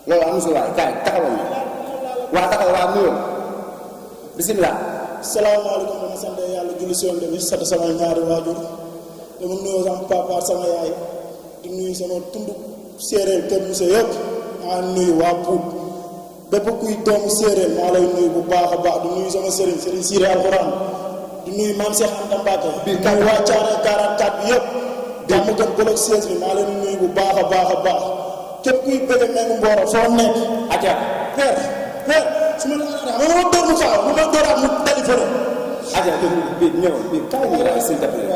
loolu am solo waay kaay taxawal ñu waa taxawal waa nuyoo bisimilah. salaamaaleykum dama sant yàlla julli si yoon bi sant sama ñaari waajur dama nuyoo sama papa sama yaay di nuyu sama tund séeréer kër monsieur yëpp maa nuyu waa Pout bépp kuy doomu séeréer maa lay nuyu bu baax a baax di nuyu sama sëriñ Siré Alxuraan di nuyu maam Cheikh Anta Mbacke bi kay waa Thiaroye 44 bi yëpp jàmm gën bloc 16 bi maa leen nuyu bu baax a baax a baax képp kuy bëgg Mengu Mboro foo nekk aja père su ma la ma door mu faaw ma dooraat mu téléphone aja bi ñëw bi kaay ñu daal s'il te plaît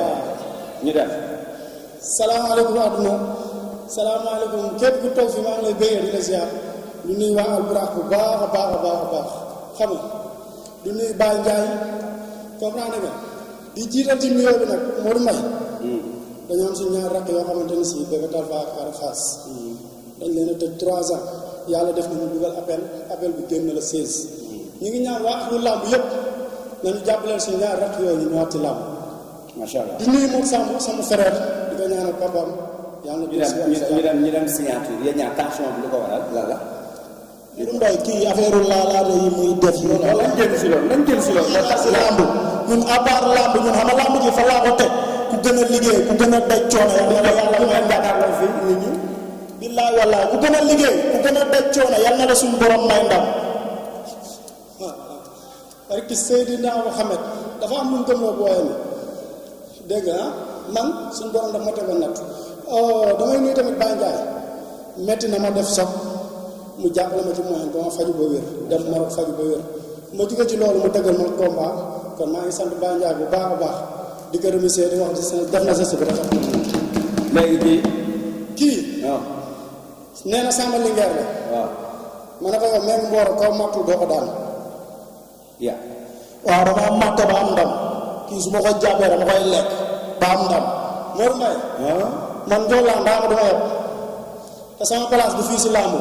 ñu dem. salaamaaleykum àdduna salaamaaleykum képp ku toog fi maa ngi lay bëggee di la ziar du nuyu waa Alburax bu baax a baax a baax a baax xam nga du nuyu Baye Ndiaye comprendre nga di jiital ci nuyoo bi nag Modou Mbaye dañoo am si ñaar rakk yoo xamante ni si Bébé Talfa ak Ada Fass dañ leen a tëj 3 ans yàlla def na ñu dugal appel bi génn la 16 ñu ngi ñaan waa axlu làmb yëpp nañu jàppaleel si ñaar rakk yooyu ñu ñëwaat ci làmb macha allah di nuyu Modou Samb sama frère di ko ñaanal papaam yàlla ñu dem signature yéen ñaar tension bi lu ko waral lan la. Modou Mbaye kii affaire laalaate yi muy def yi loolu lañ jël si loolu moo tax làmb ñun à part làmb ñun xam nga làmb ji fa laa ko teg ku gën a liggéey ku gën a daj coono yàlla may ndam fi nit ñi billaay wallaay ku gën a liggéey ku gën a daj coono yàlla na la suñu borom may ndam parce que Seydina Mohamed dafa am lu mu gëmoo booyee ni dégg nga man suñu borom daf ma tegoon natt damay nuyu tamit Baye Ndiaye metti na ma def sox mu jàppale ma ci moyen ba ma faju ba wér dem Maroc faju ba wér ma jóge ci loolu mu tëggal ma combat kon maa ngi sant Baye Ndiaye bu baax a baax di ko remercier di wax di def na geste bi rafet na léegi kii waaw nee na Samba Linguère la waaw ma ne ko yow Mengu Mboro kaw mattul doo ko daan ya waaw dama am matt ba am ndam kii su ma ko jàppee dama koy lekk ba am ndam Modou Mbaye man jox laa ndaama dama yeb te sama place du fii si làmb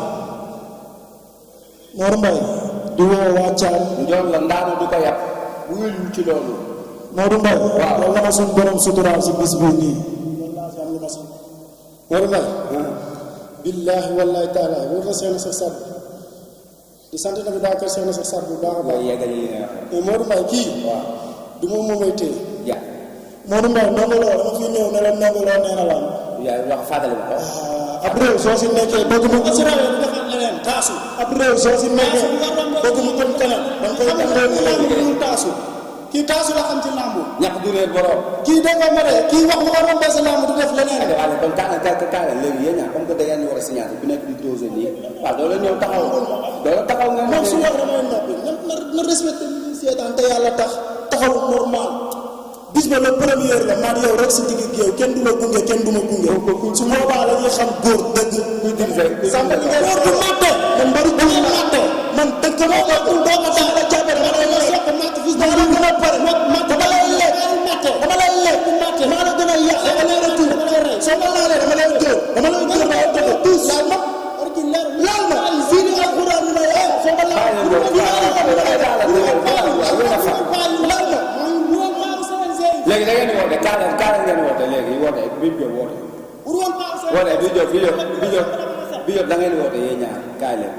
Modou Mbaye di woo waa Thiar njool la ndaama du ko yàpp wuyul ci loolu Modou Mbaye waaw loolu la ma suñu borom suturaal si bis bii nii loolu laa si am lu ma sant Modou Mbaye billaahi wallaahi taala wóor na seen sa sat di sant tamit daa kër seen sa sat bu baax a baax mais Modou Mbaye kii waaw du moom moo may téye ya Modou Mbaye ndongo loo dama fi ñëw ne la ndongo loo nee na lan yaa wax fàttali ko ab réew soo si nekkee bëgg mu assuré du defal leneen taasu ab réew soo si nekkee bëgg mu jëm kanam danga koy def taasu kii taasu la xam ci làmb ñàkk du réer borom kii da nga ma de kii wax mu ko rombee si làmb du def leneen waaw kon kaala léegi yéen ñaar comme que da ngeen war a signaler bu nekk di dose nii waaw doo la ñëw taxaw doo la taxaw nga moom su wax damay noppi na respecté li seetaan te yàlla tax taxaw normal bis ba le premier la maa yow rek si digg géew kenn du ma gunge kenn du ma gunge su boobaa la ñuy xam góor dëgg sàmba li góor du matte man mbari du matte man dëgg moo ko dul doo ko tax la jàppale dama lay lekk matte fii dama la gën a pare dama lay lekk dama lay lekk matte maa la gën a yàq dama lay retour soo ma laalee dama lay dóor dama lay dóor dama lay dóor tous laal ma laal ma fii ni alxuraan ni ma soo ma léegi da ngeen di woote kaala ngeen woote léegi woote bi jóg woote woote bi jóg da ngeen di woote yéen ñaar kaay leen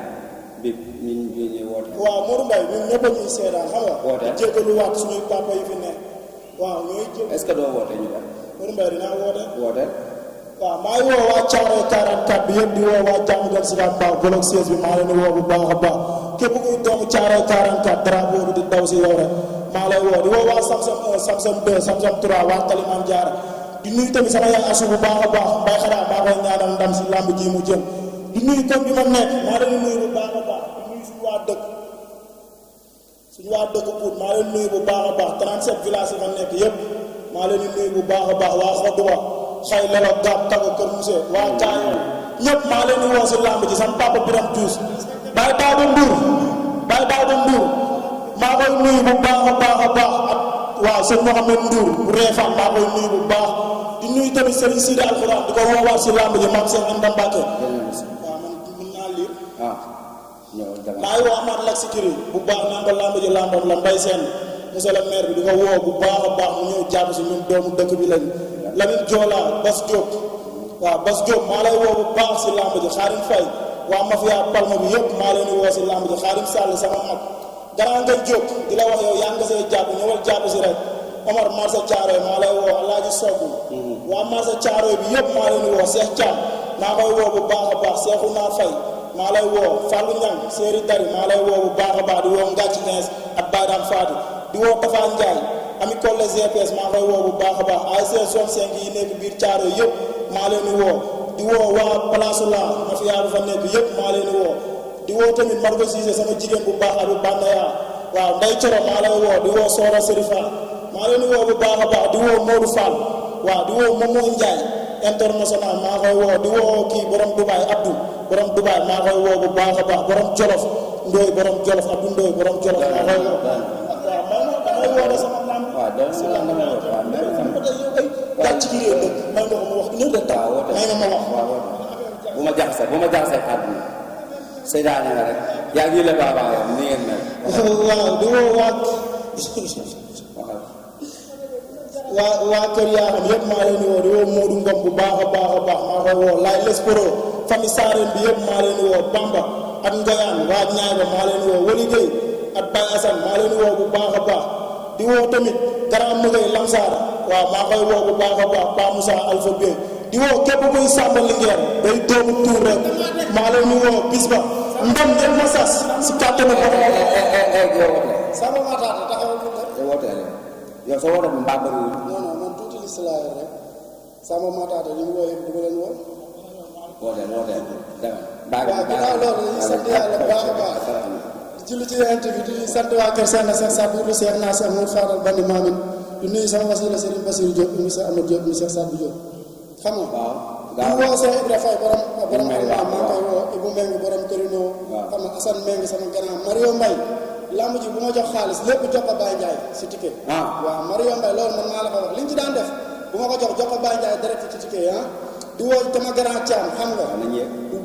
bi ñu woote waaw Modou Mbaye ñun ñëpp a ñuy seedaan xam nga woote jégaluwaat suñuy papa yi fi nekk waaw ñooy jég est-ce que doo woote ñu dem Modou Mbaye dinaa woote woote waaw maa ngi woo waa Thiaroye 44 bi yëpp di woo waa jàmm gën si daan baax bloc 16 bi maa leen di woo bu baax a baax képp kuy doomu Thiaroye 44 drapeau bi di daw si yow rek maa lay woo di woo waa Samsam 1 Samsam 2 Samsam 3 waa Talimane Diarra di nuyu tamit sama yaay asu bu baax a baax mbay xaraa maa koy ñaanal ndam si làmb ji mu jëm di nuyu comme bi ma nekk maa leen nuyu bu baax a baax di nuyu suñu waa dëkk Pout maa leen nuyu bu baax a baax 37 villages yi fa nekk yëpp maa leen nuyu bu baax a baax waa Xoduwa xay lelo gaab tago kër Mousse waa Kaayo ñëpp maa leen di woo si làmb ji sama papa Biram Diouf Baye Daouda Ndour maa koy nuyu bu baax a baax a baax ak waaw sëñ Mohamed Ndour bu Réfane maa koy nuyu bu baax di nuyu tamit Serigne Sidi Alxuraan di ko woowaat si làmb ji maam seen Anta Mbacke waaw man mën naa lire maa ngi woo Amath Lak Sikiri bu baax naan ko làmb ji làmbam la Mbaye Sène monsieur le maire bi di ko woo bu baax a baax mu ñëw jàpp si ñun doomu dëkk bi lañ Lamine Joola Bas Diop waaw Bas Diop maa lay woo bu baax si lamb ji Xaarim Faye waa mafia Palma bi yëpp maa leen di woo si lamb ji Xaarim Sall sama mag Grand Ngay Diop di la wax yow yaa nga see jàpp ñëwal jàpp si rek Omar marché Thiaroye maa lay woo Alaaji Soggu waa marché Thiaroye bi yëpp maa leen di woo Cheikh Thiam maa koy woo bu baax a baax Cheikhouna Faye maa lay woo Fallou Niang Séri Dari maa lay woo bu baax a baax di woo Ngàcc Nees ak Baydaan Fatou di woo Tafa Ndiaye ami Collé GPS maa koy woo bu baax a baax ASC zone 5 yi nekk biir Thiaroye yëpp maa leen di woo waa Place la mafia bu fa nekk yëpp maa leen di woo tamit Margo Cissé sama jigéen bu baax Abou Bandaya waaw Ndey Coro maa lay woo di woo Sora Serifa maa leen di woo bu baax a baax di woo Modou Fall waaw di woo Momo Ndiaye international maa koy woo di woo kii borom Dubaay Abdou borom Dubaay maa koy woo bu baax a baax borom Jolof Ndoy borom Jolof Abdou Ndoy borom Jolof maa koy woo waaw man damay woo sama lamb si lamb gàcc gi réew dëkk may nga ko ma wax une heure de temps may nga ma wax bu ma jaxasee àdduna seydaane nga rek yaa ngi la baabaa yow ni ngeen mel waaw di woo waa kër yaa xam yëpp maa leen di woo di woo Modou Ngom bu baax a baax a baax maa koy woo Laay Lesporo famille Sareen bi yëpp maa leen di woo Bamba ak Ngoyaan waa ñaay ba maa leen di woo Wali Gueye ak Baye Assane maa leen di woo bu baax a baax di woo tamit Grand Mëgay Lamsaar waaw maa koy woo bu baax a baax Pa Moussa Alpha Bey di woo képp kuy Samba Linguère day doomu tuur rek maa leen di woo bis ba ndam ngeen ma sas si kàttanu borom sama mataata taxawal ko yow sa woote bi mbaa bëriwul non man tuuti li si laa yor rek sama mataata li mu woo yëpp du ma leen woo wooteel waaw ginnaaw loolu dañuy sant yàlla bu baax a baax di julli ci yonent bi di sant waa kër Seex na Seex Sadbou Seex naa Seex Mour Fadal Bandi Maamin di nuyu sama wasila Serigne Bassirou Diop mi Seex Amadou Diop mi Seex Sadbou Diop xam nga di woo Seex Ibra Faye borom almaa maa koy woo Ibou Meng borom Torino xam nga Assane Meng sama grand Mario Mbaye lamb ji bu ma jox xaalis lépp jox ko Baye Ndiaye si ticket waaw Mario Mbaye loolu man maa la ko wax li ñu ci daan def bu ma ko jox ko Baye Ndiaye direct ci ticket di woo sama grand Thiam xam nga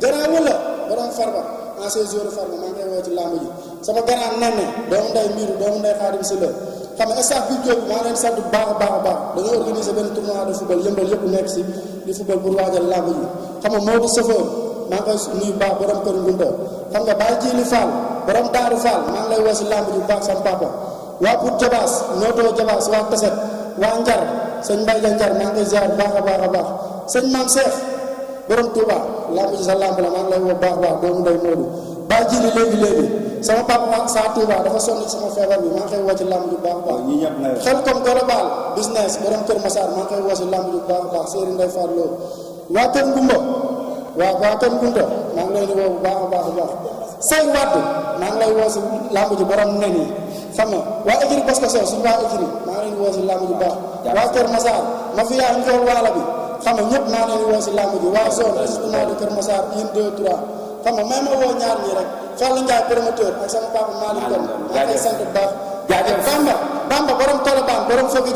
grand wala borom Farba ancien joueur Farba maa ngi koy woo ci lamb ji sama grand Nene doomu nday Mbiru doomu nday Xaadim si la xam nga staff bi jóg maa leen sant bu baax a baax a baax dañoo organiser benn tournoi de football yëmbal yëpp nekk si di football pour waajal lamb ji xam nga Maodo Sofeur maa ngi koy nuyu baax borom kër Ngunda xam nga Baye Jili Fall borom Daaru Fall maa ngi lay woo si lamb ji bu baax sama papa waa pour Jabaas Noto Jabaas waa Taset waa Njar sëñ Mbaye la Njar maa ngi koy ziar bu baax a baax a baax sëñ Maam Cheikh borom Touba lamb ji sa lamb la maa ngi lay woo baax a baax doomu ndey Moodu Baye Jili léegi sama papa saa Touba dafa sonn ci sama feebar bi maa ngi koy woo ci lamb ji bu baax a baax xel comme global business borom Kër Massar maa ngi koy woo si lamb ji bu baax a baax Serigne Ndeye Fall Lo waa Kër Ngumba waaw waa Kër Ngumba maa ngi leen di woo bu baax a baax a baax say wadd maa ngi lay woo si lamb ji borom nen yi xam nga waa écurie Bosco Sow suñu waa écurie maa ngi leen di woo si lamb ji bu baax waa Kër Massar ma fi yaa njool waala bi xam nga ñëpp maa ngi leen di woo si lamb ji waa zone régional de Kër Massar 1 2 3 xam nga may ma woo ñaar ñii rek Fallou Ndiaye promoteur ak sama papa Malick Ngom maa ngi koy sant bu baax Bamba borom Colobane borom Fogi